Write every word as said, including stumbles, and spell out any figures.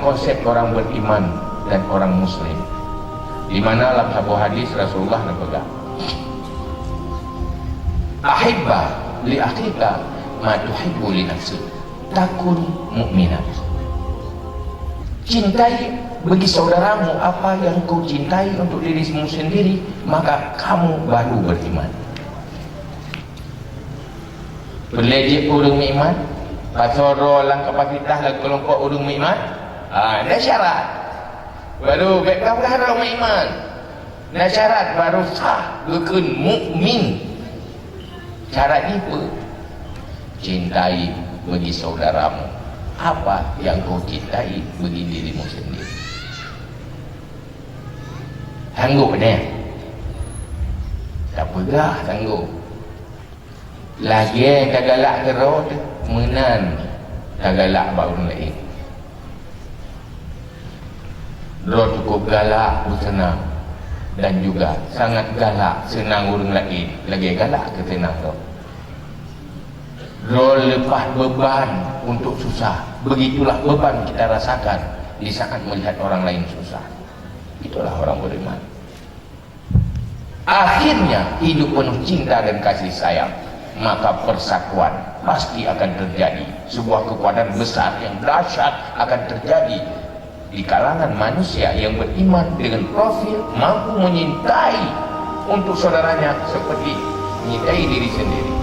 konsep orang beriman dan orang muslim. Di mana lam saboh hadis Rasulullah geupeugah, "Ahibba li akhika ma tuhibbu li nafsik." Takun mukminat. Cintai bagi saudaramu apa yang kau cintai untuk dirimu sendiri, maka kamu baru beriman. Peulejek ureuëng meuiman, pasoe droe lam kapasitas lam keulompok ureuëng meuiman, ha, na syarat. Baru bék peugah droe meuiman. Na syarat baru sah geukheun mukmin. Syarat jih peue? Cintai bagi saudaramu apa yang kau cintai bagi dirimu sendiri. Sanggup deh? Tapeugah sanggup. Lagée tagalak keudroe teuh, meunan tagalak bak ureuëng laén. Droe cukup galak peuseunang dan juga sangat galak seunang ureuëng laén lagée galak keu seunang droe. Droe leupah beuban untuk susah, begitulah beban kita rasakan di saat melihat orang lain susah. Itulah orang beriman. Akhirnya hidup penuh cinta dan kasih sayang, maka persatuan pasti akan terjadi. Sebuah kekuatan besar yang dahsyat akan terjadi di kalangan manusia yang beriman dengan profil mampu menyintai untuk saudaranya seperti menyintai diri sendiri.